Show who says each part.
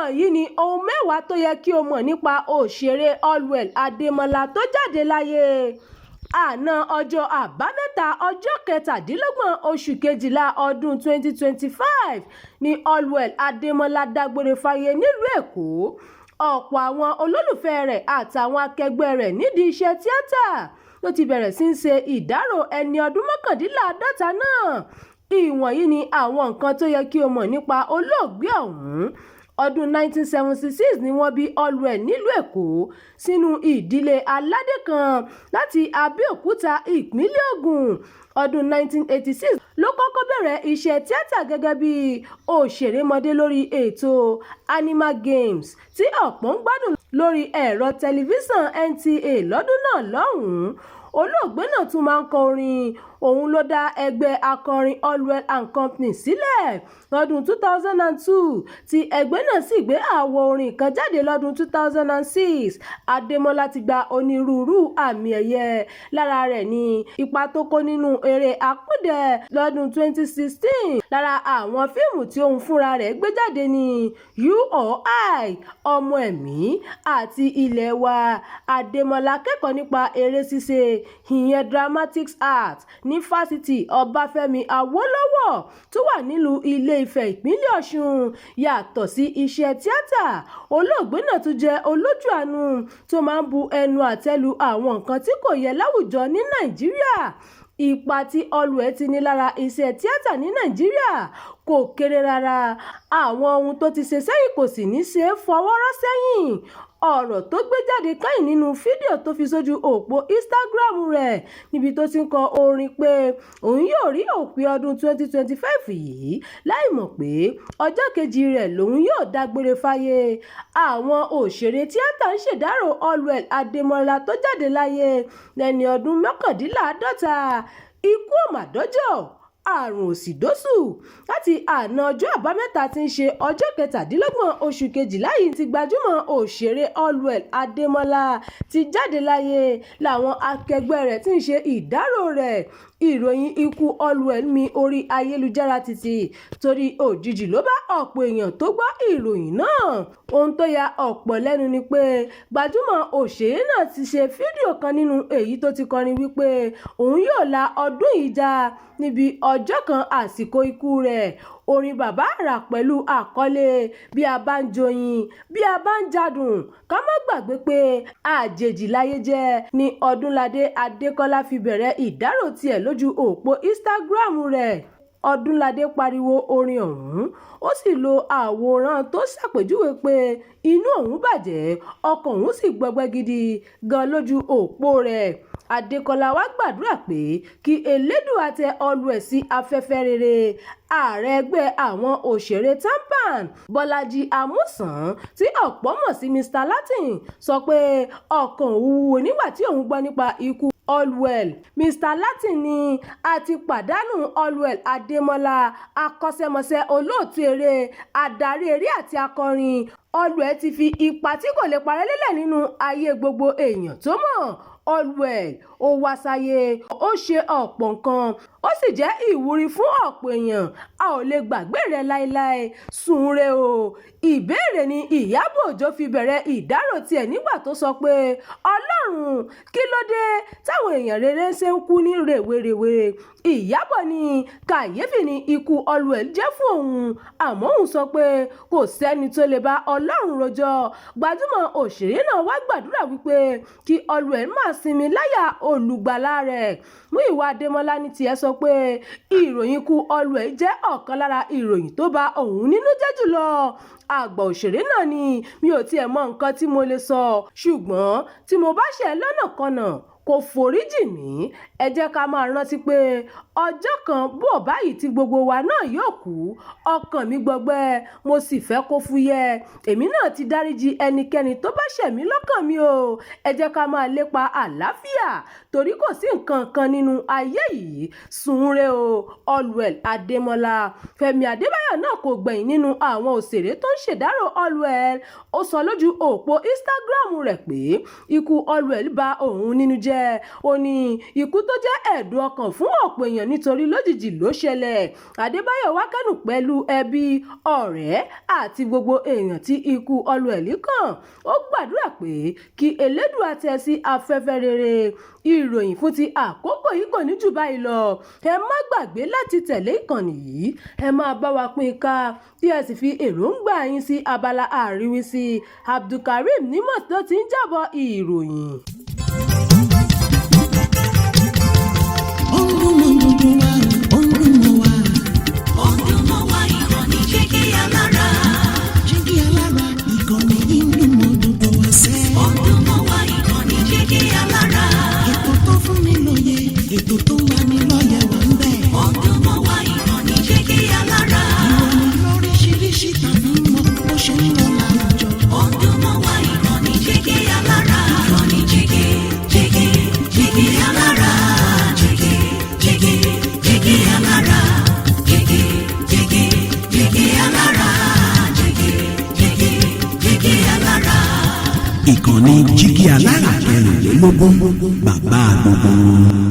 Speaker 1: Ìwọ̀nyí ni ohun 10 tó yẹ kí o mọ̀ nípa òṣèré Allwell Adémọlá tó jáde láyé. Àná ọjọ́ Àbámẹ́ta, ọjọ́ 27 oṣù kejìlá ọdún 2025 ní Allwell Adémọlá dágbére fáyé nílùú Èkó. Ọ̀pọ̀ àwọn olólùfẹ́ rẹ̀ àtàwọn akẹgbẹ́ rẹ̀ nídìí iṣẹ́ tíátà ló ti bẹ̀rẹ̀ sí í ṣe ìdárò ẹni ọdún 49 náà. Ìwọ̀nyí ni àwọn nǹkan tó yẹ kí o mọ̀ nípa olóògbé ọ̀hún. Ọdún 1976 ni wọ́n bí Allwell nílùú Èkó sínú ìdílé aládé kan láti Abẹ́òkúta, ìpínlẹ̀ Ògùn. Ọdún 1986 ló kọ́kọ́ bẹ̀rẹ̀ iṣẹ́ tíátà gẹ́gẹ́ bí òṣèrémọdé lórí ètò Animal Games tí ọ̀pọ̀ ń gbádùn lórí ẹ̀rọ tẹlifíṣàn NTA lọ́dún náà lọ́hùn-ún. Olóògbé náà tún máa ń kọ orin. Òun ló dá ẹgbẹ́ akọrin Allwell and Company sílẹ̀ lọ́dún 2002, tí ẹgbẹ́ náà sì gbé àwo orin kan jáde lọ́dún 2006. Adémọ́lá ti gba onírúurú àmì-ẹ̀yẹ. Lára rẹ̀ ni ipa tó kó nínú eré Akúndẹ̀ lọ́dún 2016. Lára àwọn fíìmù tí òun fúnra rẹ̀ gbé jáde ni You or I, Ọmọ Ẹ̀mí àti Ilé Wa. Adémọ́lá kẹ́kọ̀ọ́ nípa eré ṣíṣe, ìyẹn Dramatics Art, ní Fásitì Ọbáfẹ́mi Awólọ́wọ̀ tó wà nílùú Ilé-Ifẹ̀, ìpínlẹ̀ Ọ̀ṣun. Yàtọ̀ sí iṣẹ́ tíátà, olóògbé náà tún jẹ́ olójú àánú tó máa ń bu ẹnu àtẹ́ lu àwọn nǹkan tí kò yẹ láwùjọ ní Nàìjíríà. Ipa tí Allwell ti ní lára iṣẹ́ tíátà ní Nàìjíríà kò kéré rárá. Àwọn ohun tó ti ṣe sẹ́yìn kò sì ní ṣeé fọwọ́ rọ́ sẹ́yìn. Ọ̀rọ̀ tó gbé jáde kányìn nínú fídíò tó fi sójú òpó Instagram rẹ̀ níbi tó ti ń kọ orin pé òun yóò rí òpin ọdún 2025 yìí láìmọ̀ pé ọjọ́ kejì rẹ̀ lòun yóò dágbére fáyé. Àwọn òṣèré tíátà ń ṣèdárò Allwell Adémọ́lá tó jáde láyé lẹ́ni ọdún 49. Ikú ò mà dọ́jọ́, àrùn ò sì dóṣù. Láti àná ọjọ́ Àbámẹ́ta tí í ṣe ọjọ́ 27 oṣù kejìlá yìí tí gbajúmọ̀ òṣèré Allwell Adémọ́lá ti jáde láyé làwọn akẹgbẹ́ rẹ̀ ti ń ṣe ìdárò rẹ̀. Ìròyìn ikú Allwell mi orí ayélujára títì torí òjijì ló bá ọ̀pọ̀ èèyàn tó gbọ́ ìròyìn náà. Ohun tó ya ọ̀pọ̀ lẹ́nu ni pé gbajúmọ̀ òṣèré náà ti ṣe fídíò kan nínú èyí tó ti kọrin wípé òun yóò la ọdún yìí já níbi ọjọ́ kan àsìkò ikú rẹ̀. Orin Bàbá Àrà pẹ̀lú àkọlé Bí a bá ń joyin, bí a bá ń jadùn, ká má gbàgbé pé àjèjì láyé jẹ́ ní Ọdúnládé Adékọ́lá fi bẹ̀rẹ̀ ìdárò tiẹ̀ lójú òpó Instagram rẹ̀. Ọdúnládé pariwo orin ọ̀hún, ó sì lo àwòrán tó ṣàpèjúwe pé inú òun bàjẹ́, ọkàn òun sì gbọgbẹ́ gidi gan lójú òpó rẹ̀. Adékọ́lá wàá gbàdúrà pé kí Elédùà tẹ Allwell sí afẹ́fẹ́ rere. Ààrẹ ẹgbẹ́ àwọn òṣèré TAMPAN, Bọ́lájí Àmùsàn, tí ọ̀pọ̀ mọ̀ sí Mr Latin, sọ pé ọkàn òun wúwo nígbà tí òun gbọ́ nípa ikú Allwell. Mr Latin ní a ti pàdánù Allwell Adémọ́lá, akọ́ṣẹ́mọṣẹ́ olóòtú eré, adarí eré àti akọrin. Allwell ti fi ipa tí kò lè parẹ́ lélẹ̀ nínú ayé gbogbo èèyàn tó mọ̀. Allwell ó wá sáyé, ó ṣe ọ̀pọ̀ nǹkan, ó sì jẹ́ ìwúrí fún ọ̀pọ̀ èèyàn. A ò lè gbàgbé rẹ̀ láéláé. Sùn re o. Ìbéèrè ni Ìyábọ̀ Òjó fi bẹ̀rẹ̀ ìdárò tiẹ̀ nígbà tó sọ pé Ọlọ́run kí ló dé táwọn èèyàn rere ṣe ń kú ní rèwerèwe. Ìyábọ̀ ní kàyéfì ni ikú Allwell jẹ́ fún òun, àmọ́ òun sọ pé kò sẹ́ni tó lè bá Ọlọ́run rojọ́. Gbajúmọ̀ òṣèré náà wàá gbàdúrà wípé kí Allwell máa sinmi láyà olùgbàlà rẹ̀. Múyìwá Adémọ́lá ní tiẹ̀ sọ pé ìròyìn ikú Allwell jẹ́ ọ̀kan lára ìròyìn tó ba òun nínú jẹ́ jùlọ. Àgbà òṣèré náà ní mi ò tiẹ̀ mọ nǹkan tí mo lè sọ, ṣùgbọ́n tí mo bá ṣẹ̀ lọ́nàkọnà kò foríjì mí. Ẹ jẹ́ ká máa rántí pé ọjọ́ kan bọ̀ báyìí tí gbogbo wa náà yóò kú. Ọkàn mi gbọgbẹ́, mo sì fẹ́ kó fúyẹ́. Èmi náà ti dáríjì ẹnikẹ́ni tó bá ṣẹ̀ mí lọ́kàn mi o. Ẹ jẹ́ ká máa lépa àlàáfíà torí kò sí nǹkan kan nínú ayé yìí. Sùn re o, Allwell Adémọ́lá. Fẹ́mi Adébáyọ̀ náà kò gbẹ̀yìn nínú àwọn òṣèré tó ń ṣèdárò Allwell. Ó sọ lójú òpó Instagram rẹ̀ pé ikú Allwell ba òun nínú jẹ́. jẹ́. Ó ní ikú tó jẹ́ ẹ̀dùn ọkàn fún ọ̀pọ̀ èèyàn nítorí lójijì ló ṣẹlẹ̀. Adébáyọ̀ wá kẹ́dùn pẹ̀lú ẹbí, ọ̀rẹ́ àti gbogbo èèyàn tí ikú Allwell kàn. Ó gbàdúrà pé kí Elédùà tẹ́ ẹ sí afẹ́fẹ́ rere. Ìròyìn fún ti àkókò yìí kò ní jù báyìí lọ. Ẹ má gbàgbé láti tẹ̀lé ìkànnì yìí, ẹ máa bá wa pín in ká, kí ẹ sì fi èròǹgbà yín sí abala àríwísí. Abdulkareem Nimot ló ti ń jábọ̀ ìròyìn.
Speaker 2: Ó ń dún mọ́ gbogbo wa, ó ń dún mọ́ wa.
Speaker 3: Ó ń dún mọ́ wa, ìkànnì Jígí Alára.
Speaker 2: Jígí Alára, ìkànnì yìí ń dún mọ́ gbogbo wa sẹ́.
Speaker 3: Ó ń dún mọ́ wa, ìkànnì Jígí Alára.
Speaker 2: Ètò tó fún ni lóye, ètò tó ń lani lọ́yẹ̀ wà ń bẹ̀.
Speaker 3: Ó ń dún mọ́ wa, ìkànnì Jígí Alára.
Speaker 2: Ìròyìn lóríṣiríṣi tàbí mọ́ bó ṣe ń lọ láwùjọ.
Speaker 3: Ó ń dún mọ́ wa, ìkànnì Jígí Alára. Ìkànnì Jígí, Jígí, Jígí Alára. Jígí, Jígí, Jígí Alára. Jígí, Jígí, Jígí Alára. Jígí, Jígí, Jígí Alára.
Speaker 4: Ìkànnì Jígí Alára 24, bàbá gbogbo wọn.